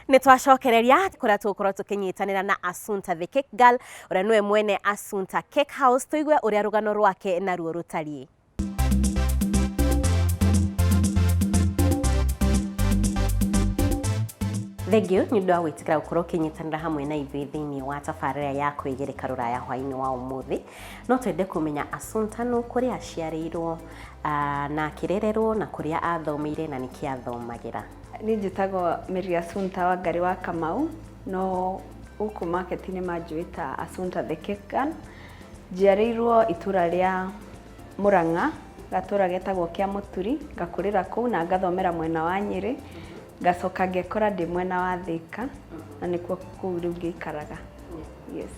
Nĩ twacokereria kũrĩa tũgũkorwo tũkĩnyitanĩra na Asunta the Cake Girl, ũrĩa nĩwe mwene Asunta Cake House, tũigue ũrĩa rũgano rwake naruo rũtariĩ. Thengiũ nĩ ũndũ wa gwĩtĩkĩra gũkorwo ũkĩnyitanĩra hamwe na ithuĩ thĩinĩ wa tabarĩra ya kwĩgereka rũraya hwaĩ-inĩ wa ũmũthĩ. No twende kũmenya Asunta nũ, kũrĩa aciarĩirwo na akĩrererwo, na kũrĩa athomeire na nĩkĩ athomagĩra. Niĩ njĩtagwo Mary Asunta Wangarĩ wa Kamau, no gũkũ market-inĩ manjũĩ ta Asunta the Cake Girl. Njiarĩirwo itũra rĩa Mũrang'a, gatũra getagwo Kĩamũturi, ngakũrĩra kũu na ngathomera mwena wa Nyĩrĩ, ngacoka ngekora ndĩ mwena wa Thĩka, na nĩkuo kũu rĩu ngĩikaraga. Yes.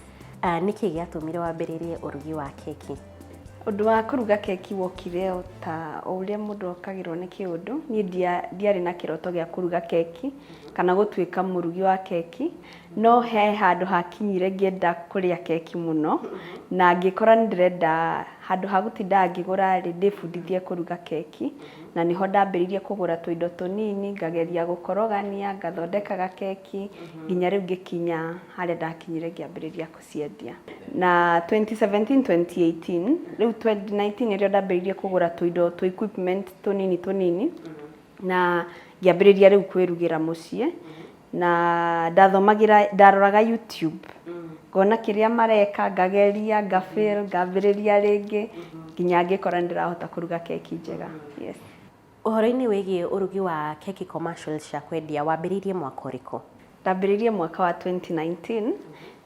Nĩkĩ gĩatũmire wambĩrĩrie ũrugi wa keki? Ũndũ wa kũruga keki wokire o ta o ũrĩa mũndũ okagĩrwo nĩ kĩũndũ. Niĩ ndiarĩ na kĩroto gĩa kũruga keki kana gũtuĩka mũrugi wa keki, no he handũ hakinyire ngĩenda kũrĩa keki mũno, na ngĩkora nĩ ndĩrenda handũ ha gũtindaga ngĩgũra rĩ, ndĩbundithie kũruga keki, na nĩho ndambĩrĩirie kũgũra tũindo tũnini, ngageria gũkorogania, ngathondekaga keki, nginya rĩu ngĩkinya harĩa ndakinyire ngĩambĩrĩria gũciendia. Na 2017 2018, rĩu 2019 nĩrĩo ndambĩrĩirie kũgũra tũindo tũ equipment tũnini tũnini, na ngĩambĩrĩria rĩu kwĩrugĩra mũciĩ, na ndathomagĩra, ndaroraga YouTube, ngona kĩrĩa mareka, ngageria, nga fail, ngambĩrĩria rĩngĩ, nginya ngĩkora nĩ ndĩrahota kũruga keki njega. Yes. Ũhoro-inĩ wĩgiĩ ũrugi wa keki commercial cia kwendia, wambĩrĩirie mwaka ũrĩkũ? Ndambĩrĩirie mwaka wa 2019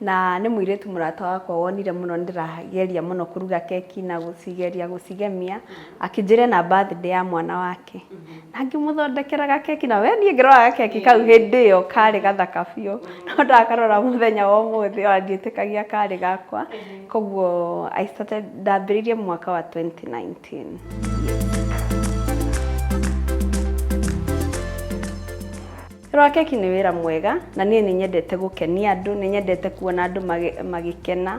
na nĩ mũirĩtu mũrata wakwa wonire mũno ndĩrageria mũno kũruga keki na gũcigeria gũcigemia, akĩnjĩra ena birthday ya mwana wake. Na ngĩmũthondekera gakeki na we niĩ ngĩrora gakeki kau hĩndĩ ĩyo karĩ gathaka biũ, no ndakarora mũthenya wa ũmũthĩ ona ndiĩtĩkagia karĩ gakwa. Koguo I started, ndambĩrĩirie mwaka wa 2019. Wĩra wa keki nĩ wĩra mwega na niĩ nĩ nyendete gũkenia andũ, nĩ nyendete kuona andũ magĩkena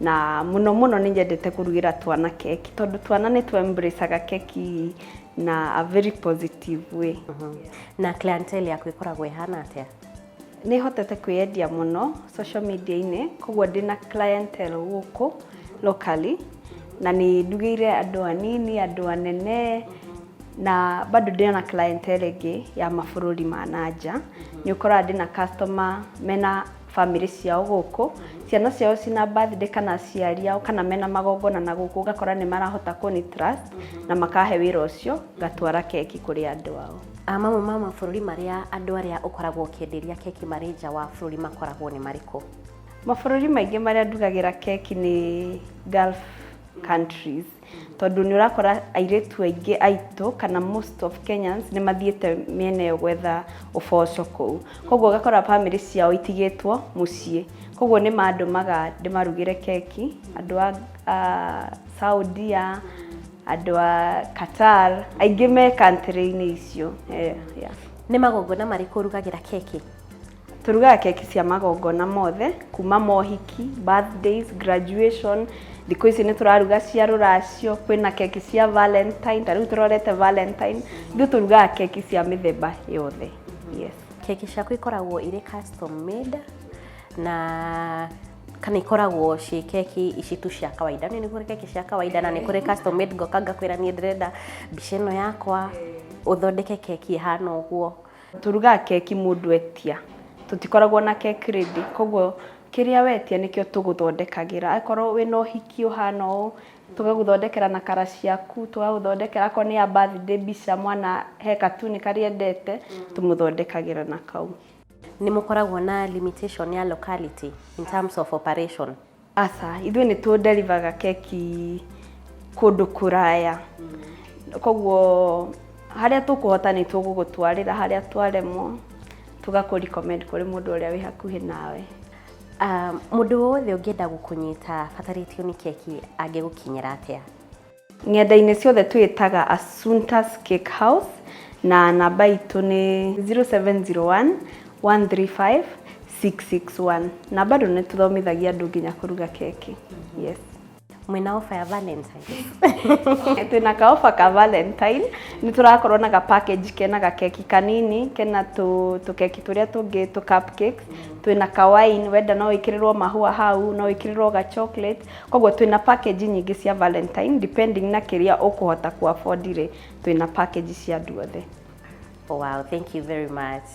na mũno mũno nĩ nyendete kũrugĩra twana keki tondũ twana nĩ tũ embrace aga keki na a very positive way. Na clientele yaku ĩkoragwo ĩhana atĩa? Nĩ hotete kwĩyendia mũno social media-inĩ, koguo ndĩna clientele gũkũ locally na nĩ ndugĩire andũ anini, andũ anene, na bado ndĩna clientele ĩngĩ ya mabũrũri ma na nja. Nĩ ũkoraga ndĩna customer mena bamĩrĩ ciao gũkũ, ciana ciao cina birthday kana aciari ao kana mena magongona na gũkũ, ũgakora nĩ marahota kũni trust na makahe wĩra ũcio ngatwara keki kũrĩ andũ ao. Mamwe ma mabũrũri marĩa andũ arĩa ũkoragwo ũkĩenderia keki marĩ nja wa bũrũri makoragwo nĩ marĩkũ? Mabũrũri maingĩ marĩa ndugagĩra keki nĩ Gulf countries, tondũ nĩ ũrakora airĩtu aingĩ aitũ kana most of Kenyans nĩ mathiĩte mĩena ĩyo gwetha ũboco kũu. Koguo ũgakora bamĩrĩ ciao itigĩtwo mũciĩ. Koguo nĩ mandũmaga ndĩmarugĩre keki, andũ a Saudia, andũ a Qatar, aingĩ me country-inĩ icio. Yeah. Nĩ magongona marĩkũ ũrugagĩra keki? Tũrugaga keki cia magongona mothe, kuma mohiki, birthdays, graduation, thikũ ici nĩ tũraruga cia rũracio, kwĩna keki cia Valentine, ta rĩu tũrorete Valentine, ithuĩ tũrugaga keki cia mĩthemba yothe. Yes. Keki ciaku ikoragwo irĩ custom made na kana ikoragwo ciĩ keki ici tu cia kawaida? Nĩ kũrĩ keki cia kawaida na nĩ kũrĩ custom made, ngoka ngakwĩra niĩ ndĩrenda mbica ĩno yakwa, ũthondeke keki ĩhana ũguo. Tũrugaga keki mũndũ etia, tũtikoragwo na cake ready, koguo kĩrĩa wetia nĩkĩo tũgũthondekagĩra. Akorwo wĩna ũhiki ũhana ũũ, tũgagũthondekera na colour ciaku, tũgagũthondekera akorwo nĩ ya birthday mbica mwana he katuni karĩa endete, tũmũthondekagĩra na kau. Nĩ mũkoragwo na limitation ya locality in terms of operation? Aca, ithuĩ nĩ tũ deliver keki kũndũ kũraya, koguo harĩa tũkũhota nĩ tũgũgũtwarĩra, harĩa twaremwo tũgakũ recommend kũrĩ mũndũ ũrĩa wĩ hakuhĩ nawe. Mũndũ wothe ũngĩenda gũkũnyita batarĩtio nĩ keki angĩgũkinyĩra atĩa? Ng'enda-inĩ ciothe twĩtaga Asuntas Cake House na namba itũ nĩ 0701 135 661 na bado nĩ tũthomithagia andũ nginya kũruga keki. Yes. Mwĩna offer ya Valentine? Twĩna ka offer ka Valentine. Nĩ tũrakorwo na ga package kena gakeki kanini, kena tũkeki tũrĩa tũngĩ, tũ cupcakes, twĩna ka wine, wenda no wĩkĩrĩrwo mahũa hau, no wĩkĩrĩrwo ga chocolate. Koguo twĩna package nyingĩ cia Valentine, depending na kĩrĩa ũkũhota ku afford rĩ, twĩna package cia andũ othe. Oh, wow, thank you very much.